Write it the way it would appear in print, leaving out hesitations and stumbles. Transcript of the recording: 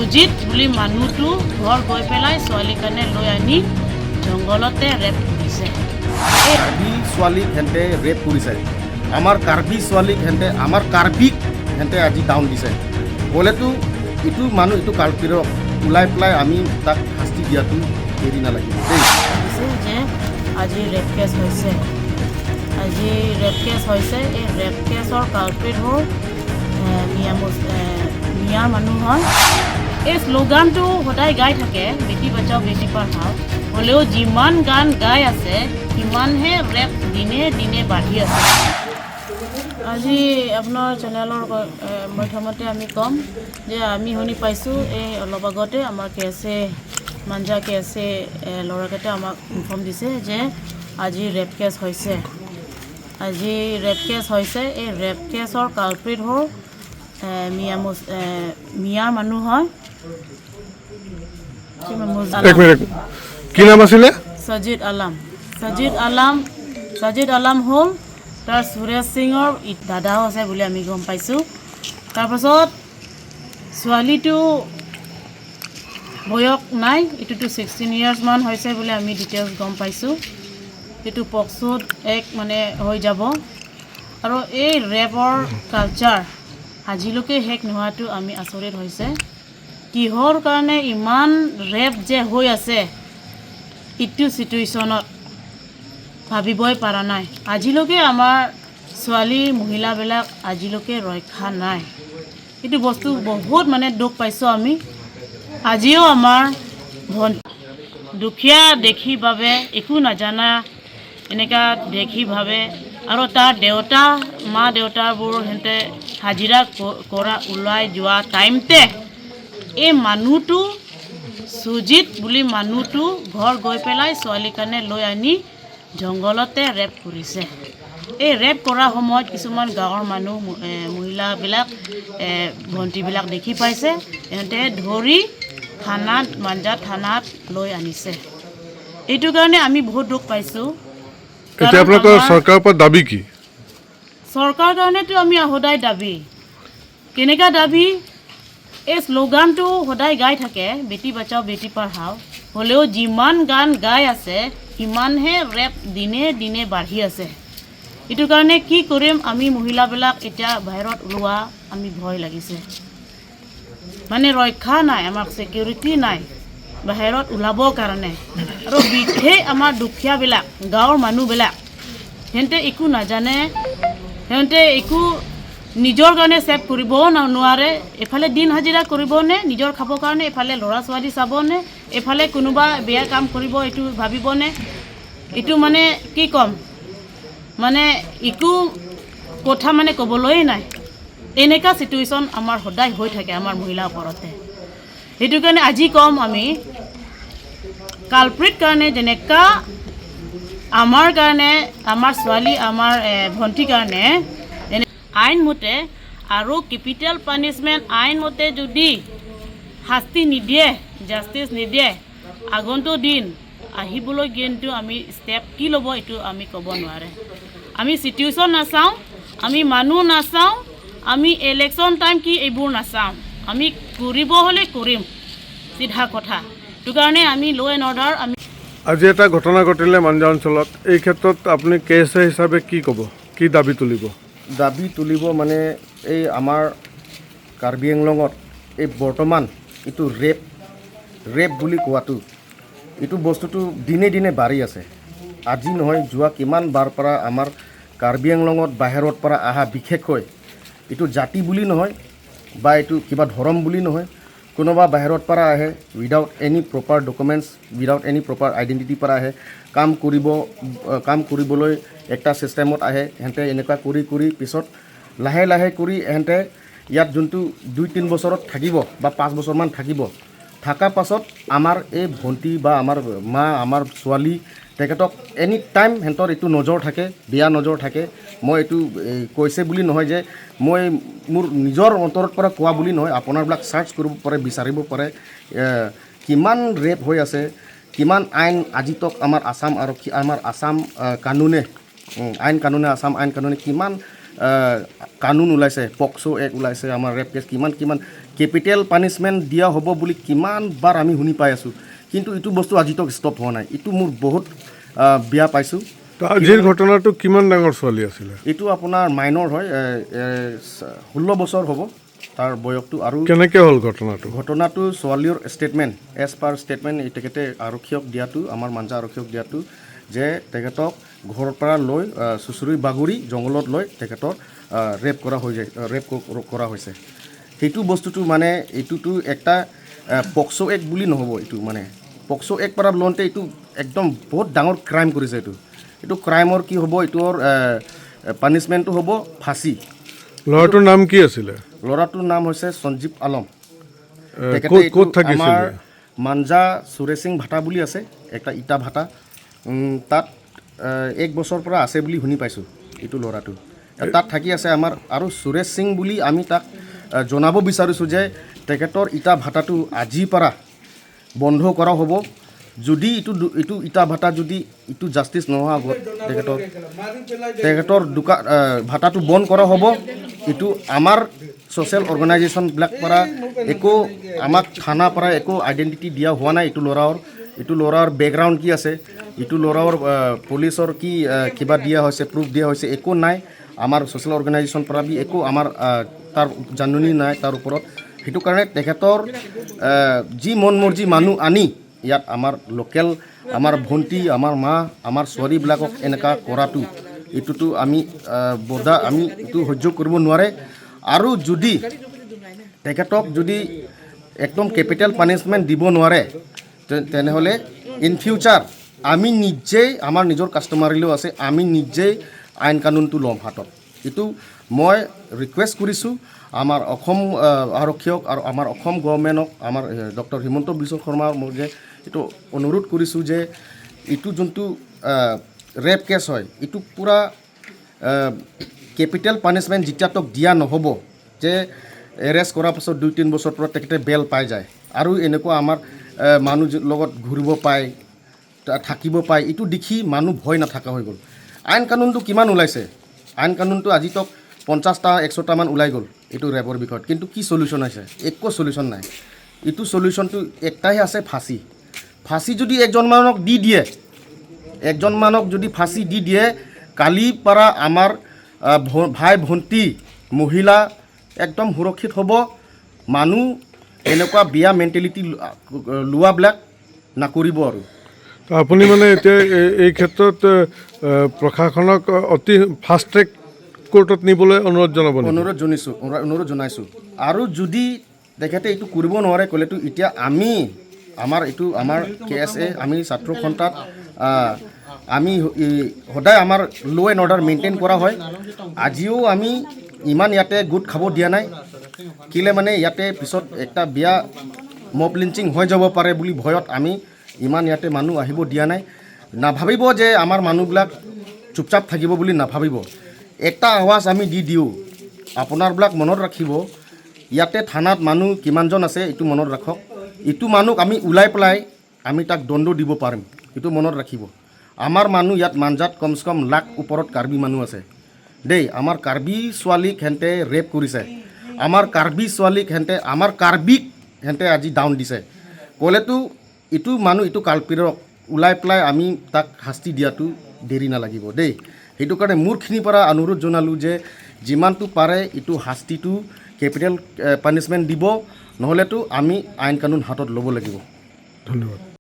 সুজিত বুলি মানুহটো ঘৰ গৈ পেলাই ছোৱালী কাৰণে লৈ আনি জংঘলতে ৰেপ কৰিছে। এই কাৰ্বি ছোৱালীক সেহেঁতে ৰেপ কৰিছে। আমাৰ কাৰ্বি ছোৱালীক সেহেঁতে, আমাৰ কাৰ্বিক সেহেঁতে আজি ডাউন দিছে। ক'লেতো এইটো মানুহ, এইটো কালপিৰক ওলাই পেলাই আমি তাক শাস্তি দিয়াটো দেৰি নালাগিব দেই। ভাবিছোঁ যে আজি ৰেপ কেছ হৈছে, আজি ৰেপ কেছ হৈছে। এই ৰেপ কেছৰ কালপ্ৰিট হ'ল মিয়া, মিয়াৰ মানুহ হয়। এই শ্লোগানটো সদায় গাই থাকে, "बेटी बचाओ बेटी पढ़ाओ"। হ'লেও যিমান গান গাই আছে, সিমানহে ৰেপ দিনে দিনে বাঢ়ি আছে। আজি আপোনাৰ চেনেলৰ মাধ্যমতে আমি ক'ম যে আমি শুনি পাইছোঁ, এই অলপ আগতে আমাৰ কে এছ এ, মাঞ্জা কে এছ এ ল'ৰাকেইটা আমাক ইনফৰ্ম দিছে যে আজি ৰেপ কেছ হৈছে, আজি ৰেপ কেছ হৈছে। এই ৰেপ কেছৰ কালপ্ৰিট হ'ল মিয়া, মিয়াৰ মানুহ হয়। এক মিনিট, কি নাম আছিলে? সজিদ আলাম। সজিদ আলাম, সজিদ আলাম হ'ল তাৰ সুৰেশ সিঙৰ দাদাও আছে বুলি আমি গম পাইছোঁ। তাৰপাছত ছোৱালীটো বয়স নাই, এইটোতো 16 ইয়াৰ্ছমান হৈছে বুলি আমি ডিটেইলছ গম পাইছোঁ। এইটো পক্সোত এক মানে হৈ যাব। আৰু এই ৰেপৰ কালচাৰ আজিলৈকে শেষ নোহোৱাটো আমি আচৰিত হৈছে। কিহৰ কাৰণে ইমান ৰেপ যে হৈ আছে ইটো চিটুৱেশ্যনত ভাবিবই পৰা নাই। আজিলৈকে আমাৰ ছোৱালী মহিলাবিলাক আজিলৈকে ৰক্ষা নাই। এইটো বস্তু বহুত মানে দুখ পাইছোঁ আমি। আজিও আমাৰ ভন দুখীয়া দেখি বাবে, একো নাজানা এনেকুৱা দেখি ভাবে। আৰু তাৰ দেউতা, মা দেউতাবোৰ সিহঁতে হাজিৰা কৰা ওলাই যোৱা টাইমতে এই মানুহটো, সুজিত বুলি মানুহটো ঘৰ গৈ পেলাই ছোৱালী কাৰণে লৈ আনি জংঘলতে ৰেপ কৰিছে। এই ৰেপ কৰাৰ সময়ত কিছুমান গাঁৱৰ মানুহ, মহিলাবিলাক, ভণ্টিবিলাক দেখি পাইছে। সিহঁতে ধৰি থানাত, মাঞ্জা থানাত লৈ আনিছে। এইটো কাৰণে আমি বহুত দুখ পাইছোঁ। এতিয়া কাৰণ আপোনালোকৰ চৰকাৰৰ পৰা দাবী কি? চৰকাৰৰ কাৰণেতো আমি সদায় দাবী, কেনেকুৱা দাবী? এই শ্লোগানটো সদায় গাই থাকে, "बेटी बचाओ बेटी पढ़ाओ"। হ'লেও যিমান গান গাই আছে, সিমানহে ৰেপ দিনে দিনে বাঢ়ি আছে। এইটো কাৰণে কি কৰিম আমি মহিলাবিলাক? এতিয়া বাহিৰত ওলোৱা আমি ভয় লাগিছে। মানে ৰক্ষা নাই আমাক, ছিকিউৰিটি নাই বাহিৰত ওলাবৰ কাৰণে। আৰু বিশেষ আমাৰ দুখীয়াবিলাক, গাঁৱৰ মানুহবিলাক, সিহঁতে একো নাজানে। সিহঁতে একো নিজৰ কাৰণে ছেভ কৰিবও নোৱাৰে। এইফালে দিন হাজিৰা কৰিবনে নিজৰ খাবৰ কাৰণে, এইফালে ল'ৰা ছোৱালী চাবনে, এইফালে কোনোবা বেয়া কাম কৰিব এইটো ভাবিবনে? এইটো মানে কি ক'ম, মানে একো কথা মানে ক'বলৈয়ে নাই। এনেকুৱা চিটুৱেশ্যন আমাৰ সদায় হৈ থাকে আমাৰ মহিলাৰ ওপৰতে। সেইটো কাৰণে আজি ক'ম আমি, কালপ্ৰিট কাৰণে যেনেকুৱা আমাৰ কাৰণে, আমাৰ ছোৱালী, আমাৰ ভণ্টিৰ কাৰণে এনে আইনমতে আৰু কেপিটেল পানিছমেণ্ট আইনমতে যদি শাস্তি নিদিয়ে, জাষ্টিছ নিদিয়ে, আগন্তুক দিন আহিবলৈ কিন্তু আমি ষ্টেপ কি ল'ব এইটো আমি ক'ব নোৱাৰে। আমি চিটুৱেশ্যন নাচাওঁ, আমি মানুহ নাচাওঁ, আমি ইলেকশ্যন টাইম কি এইবোৰ নাচাওঁ। আমি কৰিব হ'লে কৰিম, চিধা কথা। সেইটো কাৰণে আমি ল' এণ্ড অৰ্ডাৰ আমি আজি এটা ঘটনা ঘটিলে মাঞ্জা অঞ্চলত। এই ক্ষেত্ৰত আপুনি কে এছ এ হিচাপে কি ক'ব, কি দাবী তুলিব? দাবী তুলিব মানে এই আমাৰ কাৰ্বি আংলঙত এই বৰ্তমান এইটো ৰেপ, ৰেপ বুলি কোৱাটো এইটো বস্তুটো দিনে দিনে বাঢ়ি আছে। আজি নহয়, যোৱা কিমান বাৰ পৰা আমাৰ কাৰ্বি আংলঙত বাহিৰত পৰা অহা, বিশেষকৈ এইটো জাতি বুলি নহয় বা এইটো কিবা ধৰম বুলি নহয়, কোনোবা বাহিৰত পৰা আহে, without any proper documents, without any proper আইডেণ্টিটিৰ পৰা আহে কাম কৰিব, কাম কৰিবলৈ একটা ছিষ্টেমত আহে। সিহঁতে এনেকুৱা কৰি কৰি পিছত লাহে লাহে কৰি সিহঁতে ইয়াত যোনটো 2-3 বছৰত থাকিব বা 5 বছৰমান থাকিব, থকা পাছত আমাৰ এই ভণ্টি বা আমাৰ মা, আমাৰ ছোৱালী, তেখেতক এনি টাইম সিহঁতৰ এইটো নজৰ থাকে, বেয়া নজৰ থাকে। মই এইটো এই, কৈছে বুলি নহয় যে মই মোৰ নিজৰ অন্তৰত পৰা কোৱা বুলি নহয়, আপোনাৰবিলাক চাৰ্চ কৰিব পাৰে, বিচাৰিব পাৰে, কিমান ৰেপ হৈ আছে, কিমান আইন আজি তক আমাৰ আছাম আৰক্ষী, আমাৰ আছাম কানুনে, আইন কানুনে, আছাম আইন কানুনে কিমান কানুন ওলাইছে, পক্সো এক্ট ওলাইছে, আমাৰ ৰেপ কেছ কিমান কিমান কেপিটেল পানিছমেণ্ট দিয়া হ'ব বুলি কিমান বাৰ আমি শুনি পাই আছোঁ, কিন্তু এইটো বস্তু আজি তক ষ্টপ হোৱা নাই। এইটো মোৰ বহুত বেয়া পাইছোঁ। তো আজিৰ ঘটনাটো কিমান ডাঙৰ ছোৱালী আছিলে? এইটো আপোনাৰ মাইনৰ হয়, 16 বছৰ হ'ব তাৰ বয়সটো আৰু। কেনেকৈ হ'ল ঘটনাটো? ঘটনাটো ছোৱালীৰ ষ্টেটমেণ্ট, এজ পাৰ ষ্টেটমেণ্ট, তেখেতে আৰক্ষীক দিয়াটো, আমাৰ মাঞ্জা আৰক্ষীক দিয়াটো যে তেখেতক ঘৰৰ পৰা লৈ চুচৰি বাগৰি জংঘলত লৈ তেখেতৰ ৰেপ কৰা হৈ যায়, ৰেপ কৰা হৈছে। সেইটো বস্তুটো মানে এইটোতো একটা পক্সো এক্ট বুলি নহ'ব। এইটো মানে পক্সো এক্ট পৰা লওঁতে এইটো একদম বহুত ডাঙৰ ক্ৰাইম কৰিছে। এইটো ক্ৰাইমৰ কি হ'ব? এইটোৰ পানিছমেণ্টটো হ'ব ফাঁচি। ল'ৰাটোৰ নাম কি আছিলে? ল'ৰাটোৰ নাম হৈছে সঞ্জীৱ আলম। তেখেতে ক'ত এইটো থাকিছিলে? আমাৰ মাঞ্জা সুৰেশিং ভাটা বুলি আছে একটা ইটা ভাটা, তাত এক বছৰ পৰা আছে বুলি শুনি পাইছোঁ। এইটো ল'ৰাটো তাত থাকি আছে আমাৰ। আৰু সুৰেশ সিং বুলি আমি তাক জনাব বিচাৰিছোঁ যে তেখেতৰ ইটা ভাটাটো আজিৰ পৰা বন্ধ কৰা হ'ব। যদি এইটো ইটা ভাটা যদি এইটো জাষ্টিছ নোহোৱা আগত তেখেতৰ দোকান ভাটাটো বন্ধ কৰা হ'ব। এইটো আমাৰ ছ'চিয়েল অৰ্গেনাইজেশ্যনবিলাক পৰা একো আমাক থানাৰ পৰা একো আইডেণ্টিটি দিয়া হোৱা নাই। এইটো ল'ৰাৰ বেকগ্ৰাউণ্ড কি আছে, এইটো ল'ৰাৰ পুলিচৰ কি কিবা দিয়া হৈছে, প্ৰুফ দিয়া হৈছে, একো নাই। আমাৰ ছ'চিয়েল অৰ্গেনাইজেশ্যন পৰা বি একো আমাৰ তাৰ জাননী নাই তাৰ ওপৰত। সেইটো কাৰণে তেখেতৰ যি মন মৰ্জি মানুহ আনি ইয়াত আমাৰ লোকেল আমাৰ ভণ্টি, আমাৰ মা, আমাৰ ছোৱালীবিলাকক এনেকুৱা কৰাটো, এইটোতো আমি বদা আমি এইটো সহ্য কৰিব নোৱাৰে। আৰু যদি তেখেতক যদি একদম কেপিটেল পানিছমেণ্ট দিব নোৱাৰে, তেনেহ'লে ইন ফিউচাৰ আমি নিজেই, আমাৰ নিজৰ কাষ্টমাৰিলেও আছে, আমি নিজেই আইন কানুনটো ল'ম হাতত। এইটো মই ৰিকুৱেষ্ট কৰিছোঁ আমাৰ অসম আৰক্ষীক আৰু আমাৰ অসম গভৰ্ণমেণ্টক, আমাৰ ডক্টৰ হিমন্ত বিশ্ব শৰ্মাৰ মই যে এইটো অনুৰোধ কৰিছোঁ যে এইটো যোনটো ৰেপ কেছ হয়, এইটো পূৰা কেপিটেল পানিছমেণ্ট যেতিয়া তক দিয়া নহ'ব যে এৰেষ্ট কৰাৰ পাছত 2-3 বছৰ পৰা তেখেতে বেল পাই যায় আৰু এনেকুৱা আমাৰ মানুহ লগত ঘূৰিব পায়, থাকিব পায়, এইটো দেখি মানুহ ভয় নাথাকা হৈ গ'ল। আইন কানুনটো কিমান ওলাইছে, আইন কানুনটো আজি তক 50টা 100টামান ওলাই গ'ল এইটো ৰেপৰ বিষয়ত, কিন্তু কি চলিউশ্যন হৈছে? একো চলিউশ্যন নাই। এইটো চলিউশ্যনটো একটাহে আছে, ফাঁচি। ফাঁচি যদি একজন মানুহক দি দিয়ে, একজন মানুহক যদি ফাঁচি দি দিয়ে, কালিৰ পৰা আমাৰ ভাই ভণ্টি মহিলা একদম সুৰক্ষিত হ'ব। মানুহ এনেকুৱা বেয়া মেণ্টেলিটি লোৱাবিলাক নকৰিব আৰু। তো আপুনি মানে এতিয়া এই ক্ষেত্ৰত প্ৰশাসনক অতি ফাষ্ট ট্ৰেক কোৰ্টত নিবলৈ অনুৰোধ জনাব নেকি? অনুৰোধ জনাইছোঁ, অনুৰোধ জনাইছোঁ। আৰু যদি তেখেতে এইটো কৰিব নোৱাৰে ক'লেতো এতিয়া আমি আমাৰ এইটো আমাৰ কেএছএ, আমি ছাত্ৰ সন্থাত আমি সদায় আমাৰ ল' এণ্ড অৰ্ডাৰ মেইনটেইন কৰা হয়। আজিও আমি ইমান ইয়াতে গোট খাব দিয়া নাই। কেলে মানে ইয়াতে পিছত একটা বেয়া মব লিঞ্চিং হৈ যাব পাৰে বুলি ভয়ত আমি ইমান ইয়াতে মানুহ আহিব দিয়া নাই। নাভাবিব যে আমাৰ মানুহবিলাক চুপচাপ থাকিব বুলি নাভাবিব। এটা আৱাজ আমি দি দিওঁ, আপোনাৰবিলাক মনত ৰাখিব, ইয়াতে থানাত মানুহ কিমানজন আছে এইটো মনত ৰাখক। এইটো মানুহক আমি ওলাই পেলাই আমি তাক দণ্ড দিব পাৰিম, এইটো মনত ৰাখিব। আমাৰ মানুহ ইয়াত মাঞ্জাত কমচে কম লাখ ওপৰত কাৰ্বি মানুহ আছে দেই। আমাৰ কাৰ্বি ছোৱালীক সেহেঁতে ৰেপ কৰিছে, আমাৰ কাৰ্বি ছোৱালীক সেহেঁতে, আমাৰ কাৰ্বিক সেহেঁতে আজি ডাউন দিছে ক'লেতো এইটো মানুহ, এইটো কালপিৰক ওলাই পেলাই আমি তাক শাস্তি দিয়াটো দেৰি নালাগিব দেই। সেইটো কাৰণে মোৰখিনিৰ পৰা অনুৰোধ জনালোঁ যে যিমানটো পাৰে এইটো শাস্তিটো কেপিটেল পানিছমেণ্ট দিব, নহ'লেতো আমি আইন কানুন হাতত ল'ব লাগিব। ধন্যবাদ।